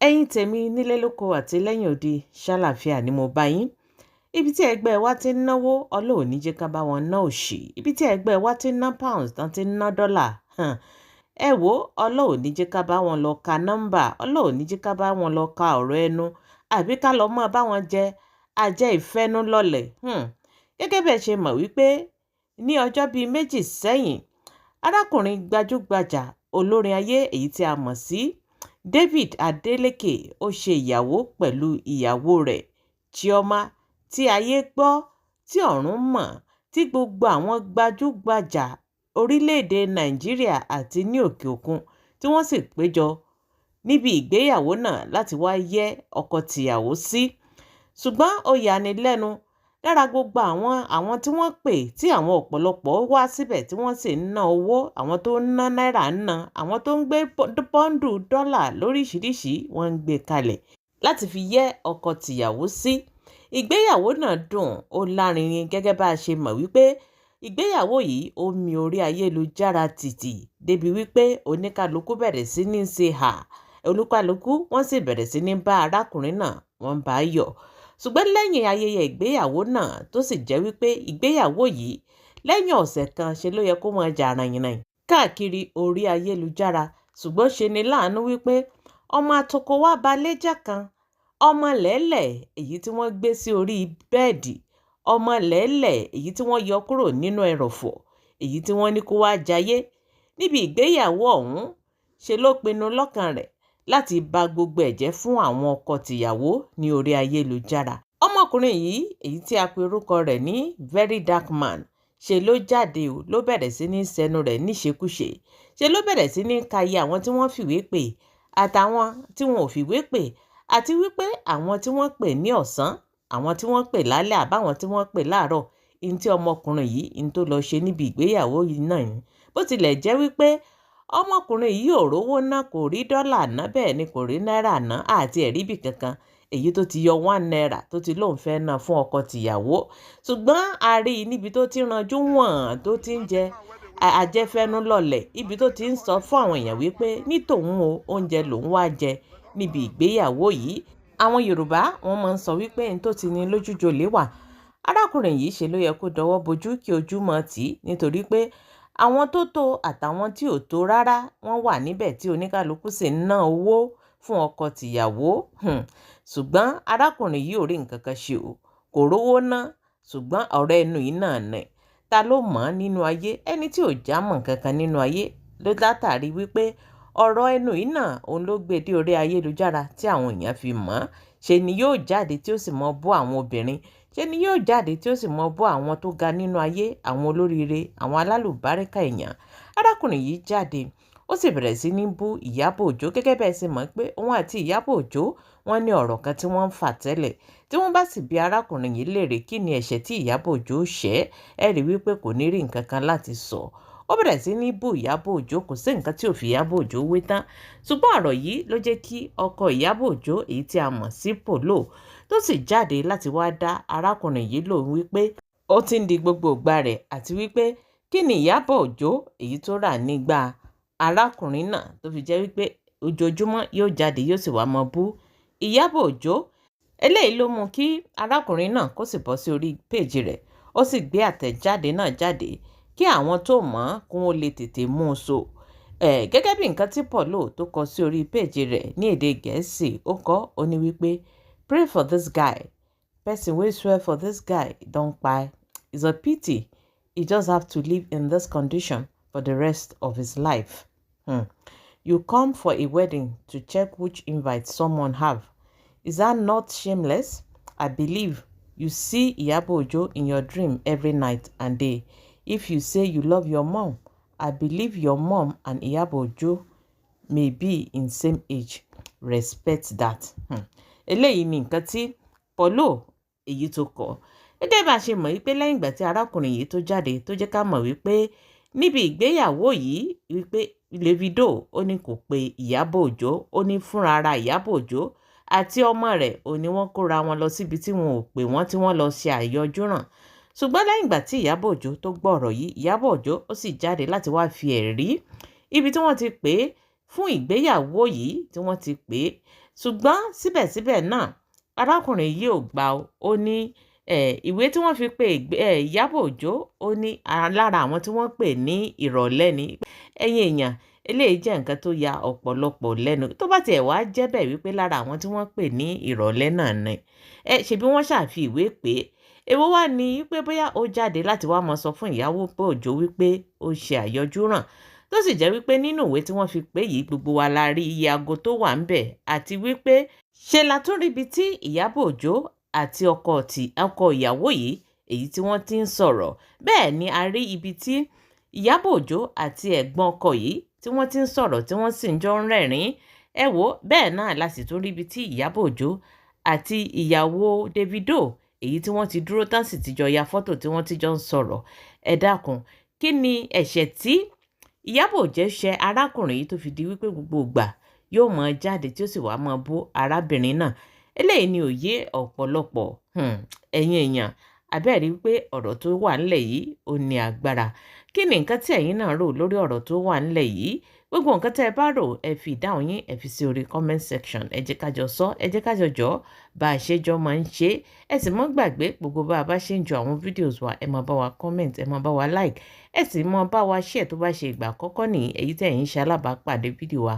Ẹ̀yin tèmi nílé lóko àti lẹ́yìn odi, ṣàlàáfíà ni mo bá yín. Ibi tí ẹgbẹ́ wa ti ń náwó, Ọlọ́run ní jẹ́ ká bá wọn ná òṣì. Ibi tí ẹgbẹ́ wa ti ń ná pounds tán ti ń ná dọ́là, ẹ wo, Ọlọ́run ní jẹ́ ká bá wọn lọ ka nọ́mbà. Ọlọ́run ní jẹ́ ká bá wọn lọ ka ọ̀rọ̀ ẹnu àbí ká lọ mọ́ bá wọn jẹ ajẹ́ ìfẹ́nu lọ́lẹ̀. Gẹ́gẹ́ bẹ́ẹ̀ ṣe mọ̀ wípé ní ọjọ́ bíi 2 sẹ́yìn, arákùnrin gbajúgbajà olórin ayé èyí tí a mọ̀ sí David Adeleke, ó ṣe ìyàwó pẹ̀lú ìyàwó rẹ̀ Chioma, tí ayé gbọ́, tí ọ̀run mọ̀, tí gbogbo àwọn gbajúgbajà orílẹ̀-èdè Nàìjíríà àti ní òkè òkun tí wọ́n sì péjọ níbi ìgbéyàwó náà láti wá yẹ ọkọ tìyàwó sí. Ṣùgbọ́n ó yani lẹ́nu lára gbogbo àwọn tí wọ́n pè, tí àwọn ọ̀pọ̀lọpọ̀ wá síbẹ̀ tí wọ́n sì ń ná owó, àwọn tó ń ná náírà ń ná, àwọn tó ń gbé bọ́ńdù dọ́là lóríṣìíríṣìí wọ́n ń gbé kalẹ̀ láti fi yẹ ọkọ tìyàwó sí. Ìgbéyàwó náà dùn, ó lárinrin. Gẹ́gẹ́ bá a ṣe mọ̀ wípé ìgbéyàwó yìí ó mi orí ayélujára tìtì débi wípé oníkálukú bẹ̀rẹ̀ sí ní ṣe hà, oníkálukú wọ́n sì bẹ̀rẹ̀ sí ní bá arákùnrin náà, wọ́n bá yọ̀. Ṣùgbọ́n lẹ́yìn ayẹyẹ ìgbéyàwó náà, tó sì jẹ́ wípé ìgbéyàwó yìí, lẹ́yìn ọ̀sẹ̀ kan ṣe ló yẹ kó máa jà rànyìnrànyìn káàkiri orí ayélujára, ṣùgbọ́n ṣe ni láàánú wípé ọmọ atoko wá balẹ̀jà kan, ọmọ lẹ́lẹ̀ èyí tí wọ́n gbé sí orí bẹ́ẹ̀dì, ọmọ lẹ́lẹ̀ èyí tí wọ́n yọ kúrò nínú ẹrọ̀fọ̀, èyí tí wọ́n ní kó wá jayé níbi ìgbéyàwó ọ̀hún, ṣe ló pinnu lọ́kàn rẹ̀ láti ba gbogbo ẹ̀ jẹ́ fún àwọn ọkọ tìyàwó ní orí ayélujára. Ọmọkùnrin yìí, èyí tí a pe orúkọ rẹ̀ ní Very Dark Man, ṣe ló jáde o, ló bẹ̀rẹ̀ sí ní sẹnu rẹ̀ níṣekúṣe. Ṣe ló bẹ̀rẹ̀ sí ní ka iye àwọn tí wọ́n fìwé pè àtàwọn tí wọn ò fìwé pè, àti wípé àwọn tí wọ́n pè ní ọ̀sán, àwọn tí wọ́n pè lálẹ́, àbáwọn tí wọ́n pè láàárọ̀. Ihun tí ọmọkùnrin yìí, ihun tó lọ ṣe níbi ìgbéyàwó yìí náà ni. Bó tilẹ̀ jẹ́ wípé ọmọkùnrin yìí ò rówó ná, kò rí dọ́là ná, bẹ́ẹ̀ ni kò rí náírà ná, àti ẹ̀rí bì kankan èyí tó ti yọ ₦1 tó ti lóun fẹ́ ná fún ọkọ tìyàwó. Ṣùgbọ́n a rí i níbi tó ti ranjú wọ̀n, tó ti ń jẹ àjẹfẹ́nu lọlẹ̀, ibi tó ti ń sọ fún àwọn èèyàn wípé ní tòun o, oúnjẹ lòun wá jẹ níbi ìgbéyàwó yìí. Àwọn Yorùbá wọ́n máa ń sọ wípé n tó ti ní lójújò lè wà. Arákùnrin yìí, ṣe ló yẹ kó dọwọ́ bojú kí ojú mọ́ tì í, nítorí pé àwọn tó tó àtàwọn tí ò tó rárá wọ́n wà níbẹ̀ tí oníkálukú sì ń ná owó fún ọkọ tìyàwó. Ṣùgbọ́n arákùnrin yìí ò rí nǹkan kan ṣe o, kò rówó ná, ṣùgbọ́n ọ̀rọ̀ ẹnu yìí náà nì. Ta ló mọ̀ ọ́n nínú ayé? Ẹni tí ò já mọ̀ nǹkan kan nínú ayé ló látàrí wípé ọ̀rọ̀ ẹnu yìí náà òun ló gbé dé orí ayélujára tí àwọn èèyàn fi mọ̀ ọ́n. Ṣe ni yóò jáde tí ó sì mọ bú àwọn obìnrin, ṣe ni yóò jáde tí ó sì mọ bú àwọn tó ga nínú ayé, àwọn olóríire, àwọn alálùbáríkà èèyàn. Arákùnrin yìí jáde, ó sì bẹ̀rẹ̀ sí ní bú Ìyábọ̀ Òjó. Gẹ́gẹ́ bẹ́ẹ̀ sì mọ̀ pé òun àti Ìyábọ̀ Òjó wọ́n ní ọ̀rọ̀ kan tí wọ́n ń fà tẹ́lẹ̀. Tí wọ́n bá sì bi arákùnrin yìí léèrè kí ni ẹ̀ṣẹ̀ tí Ìyábọ̀ Òjó ṣẹ̀, ẹ rí wípé kò ní rí nǹkan kan láti sọ. Ó bẹ̀rẹ̀ sí ní bú Ìyábọ̀ Òjó, kò sí nǹkan tí ò fi Ìyábọ̀ Òjó wé tán. Ṣùgbọ́n ọ̀rọ̀ yìí ló jẹ́ kí ọkọ Ìyábọ̀ Òjó, èyí tí a mọ̀ sí Polo, tó sì jáde láti wá dá arákùnrin yìí lóhùn wípé ó ti ń di gbogbo ìgbà rẹ̀, àti wípé kí ni Ìyábọ̀ Òjó èyí tó rà nígbà arákùnrin náà tó fi jẹ́ wípé ojoojúmọ́ yóò jáde, yóò sì wá mọ́ bú Ìyábọ̀ Òjó. Eléyìí ló mú kí arákùnrin náà kó sì bọ́ sí orí péèjì rẹ̀, ó sì gbé àtẹ̀jáde náà jáde kí àwọn tó mọ̀ ọ́n kó lè tètè mú un so. Gẹ́gẹ́ bí nǹkan tí Paulo tó kọ sí orí péèjì rẹ̀ ní èdè Gẹ̀ẹ́sì, ó kọ, ó ní wípé, "Pray for this guy. Person wey swear for this guy don kpai. It's a pity he just have to live in this condition for the rest of his life. You come for a wedding to check which invite someone have. Is that not shameless? I believe you see Iyabo Ojo in your dream every night and day. If you say you love your mom, I believe your mom and Iyabo Ojo may be in same age. Respect that." Eléyìí ni nǹkan tí Paulo èyí tó kọ. Gẹ́gẹ́ bá a ṣe mọ̀ wípé lẹ́yìn ìgbà tí arákùnrin yìí tó jáde, tó jẹ́ ká mọ̀ wípé níbi ìgbéyàwó yìí, wípé Davido ó ní kò pe Ìyábọ̀ Òjó, ó ní fúnra ara Ìyábọ̀ Òjó àti ọmọ rẹ̀ ò ní wọ́n kóra wọn lọ síbi tí wọn ò pè wọ́n, tí wọ́n lọ ṣe àyọjúràn. Ṣùgbọ́n lẹ́yìn ìgbà tí Ìyábọ̀ Òjó tó gbọ́ ọ̀rọ̀ yìí, Ìyábọ̀ Òjó ó sì jáde láti wá fi ẹ̀rí ibi tí wọ́n ti pè é fún ìgbéyàwó yìí tí wọ́n ti pè é. Ṣùgbọ́n síbẹ̀síbẹ̀ náà, arákùnrin yìí ò gbà ó. Ó ní ìwé tí wọ́n fi pe Ìyábọ̀ Òjó, ó ní lára àwọn tí wọ́n pè ní ìrọ̀lẹ́ ni. Ẹ̀yin èèyàn, eléyìí jẹ́ nǹkan tó ya ọ̀pọ̀lọpọ̀ lẹ́nu. Tó bá tiẹ̀ wá jẹ́ bẹ́ẹ̀ wípé lára àwọn tí wọ́n pè ní ìrọ̀lẹ́ náà ni, ẹ ṣebí wọ́n ṣàfi ìwé pé èwo wá ní wípé bóyá ó jáde láti wá máa sọ fún Ìyábọ̀ Òjó wípé ó ṣe àyọjúràn, tó sì jẹ́ wípé nínú ìwé tí wọ́n fi pè yìí, gbogbo wa la rí iye aago tó wà ńbẹ̀, àti wípé ṣe la tún ríbi tí Ìyábọ̀ Òjó àti ọkọ ìyàwó yìí, èyí tí wọ́n ti ń sọ̀rọ̀. Bẹ́ẹ̀ ni a rí ibi tí Ìyábọ̀ Òjó àti ẹ̀gbọ́n ọkọ yìí tí wọ́n ti ń sọ̀rọ̀, tí wọ́n sì ń jọ ń rẹ́rìn-ín. Ẹ wò, bẹ́ẹ̀ náà la sì tún rí ibi tí Ìyábọ̀ Òjó àti ìyàwó Davido, èyí tí wọ́n ti dúró tán, sì ti jọ ya fọ́tò, tí wọ́n ti jọ ń sọ̀rọ̀. Ẹ dákun, kí ni ẹ̀ṣẹ̀ tí Ìyábọ̀ Òjó ṣe arákùnrin yìí tó fi di wípé gbogbo ìgbà yóò máa jáde tí ó sì wá máa bú arábìnrin náà? Eléyìí ni òye ọ̀pọ̀lọpọ̀. Ẹ̀yin èèyàn, abẹ́ẹ̀rí wípé ọ̀rọ̀ tó wà ńlẹ̀ yìí, ó ní agbára. Kí ni nǹkan tí ẹ̀yin náà rò lórí ọ̀rọ̀ tó wà ńlẹ̀ yìí? Gbogbo nǹkan tẹ́ ẹ bá rò, ẹ fi ìdáhùn yín, ẹ fi sí orí comment section. Ẹ jẹ́ ká jọ sọ, ẹ jẹ́ ká jọ jọ bá a ṣe jọ máa ń ṣe. Ẹ sì mọ́ gbàgbé, gbogbo bá a bá ṣe ń jọ àwọn videos wa, ẹ máa bá wa comment, ẹ máa bá wa like, ẹ sì máa bá wa share. Tó bá ṣe ìgbà àkọ́kọ́ nìyí èyí tẹ́ ẹ̀ ń ṣe alábàápàdé fídíò wa,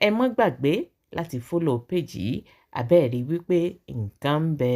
ẹ má gbàgbé láti follow page yìí. Àbẹ́ẹ̀rí wípé nǹkan ń bẹ.